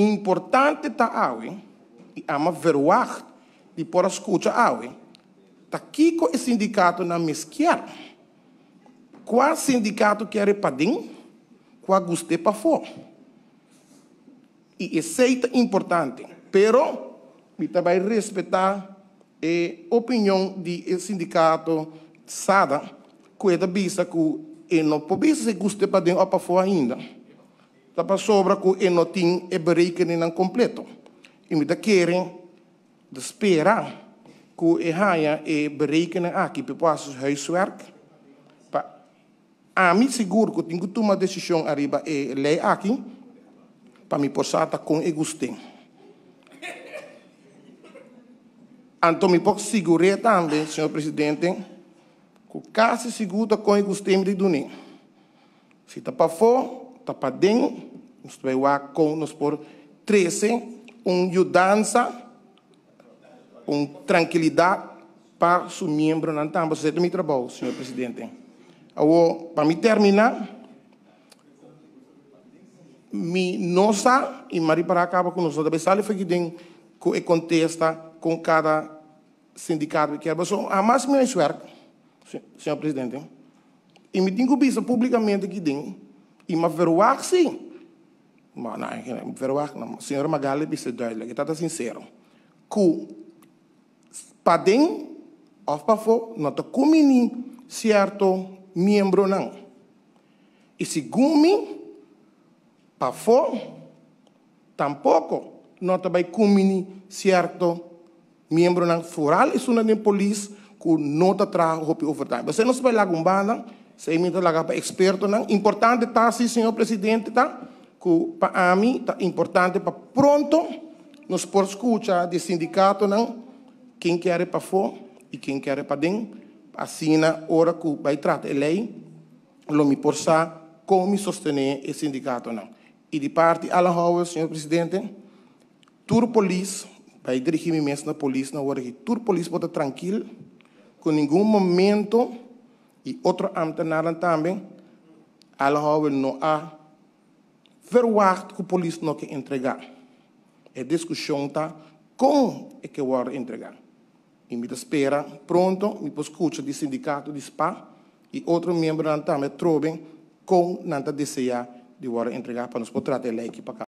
Importante ta awe, i ami a verwacht di por a skucha awe, ta kiko e sindikatonan mes kier. Kua sindikato kier e paden, kua gust'é pafó. I esei ta importante. Pero mi ta bai respetá e opinion di e sindikato SADA ku e ta bisa ku e no por bisa si e gust'é paden òf pafó ainda. Ta pasobra ku e no tin e berekeningnan kompleto. I mi ta kere ta spera ku e haña e berekening aki pa e por hasi su huiswerk. Pa ami sigur ku tin ku tuma desishon ariba e lei aki pa mi por sa ta kon e gust'é. Anto mi por sigur'é tambe, señor presidente, ku kasi sigur ta kon e gust'é mi ta dun'é. Si ta pafó, ta paden, nos ta bai wak kon nos por trese un yudansa, un trankilidat pa su miembronan tambe. Esei ta mi trabou, señor presidente. Awor, pa mi terminá, mi no sa i mi a ripará kaba ku nos no ta bai sali for aki den ku e kontesta kon kada sindikato kier. Pasobra hamas mi a huiswerk, señor presidente. I mi tin ku bisa públikamente aki den, i m'a verwagt sí, ma no, verwagt no, señora Magali bisa duidelijk, e ta ta sinsero, ku paden òf pafó no ta kumini sierto miembronan. I segun mi, pafó tampoko no ta bai kumini sierto Miembronan foral esunnan den polis ku no ta traha hopi overtime. Esei nos ta bai laga un banda, esei mi ta laga pa ekspertonan. Importante ta si, señor presidente, ta ku pa ami ta importante pa pronto nos por skucha di sindikatonan ken kere pafó i ken kere paden, pa asina ora ku bai trata e lei lo mi por sa kon mi sostené e sindikatonan. I di parti Alan Howell, señor presidente, Tur polis, bai dirigi mi mes na polis na ora aki, tur polis por ta trankil ku ningun momento i otro ambtenarnan tambe, Alan Howell no a verwagt ku polis no ke entregá. E diskushon ta kon e ke wòrdu entregá. I mi ta spera pronto mi por skucha di sindikato di spa i otro miembronan tambe atrobe kon nan ta deseá di wòrdu entregá pa nos por trata e lei aki pa kaba.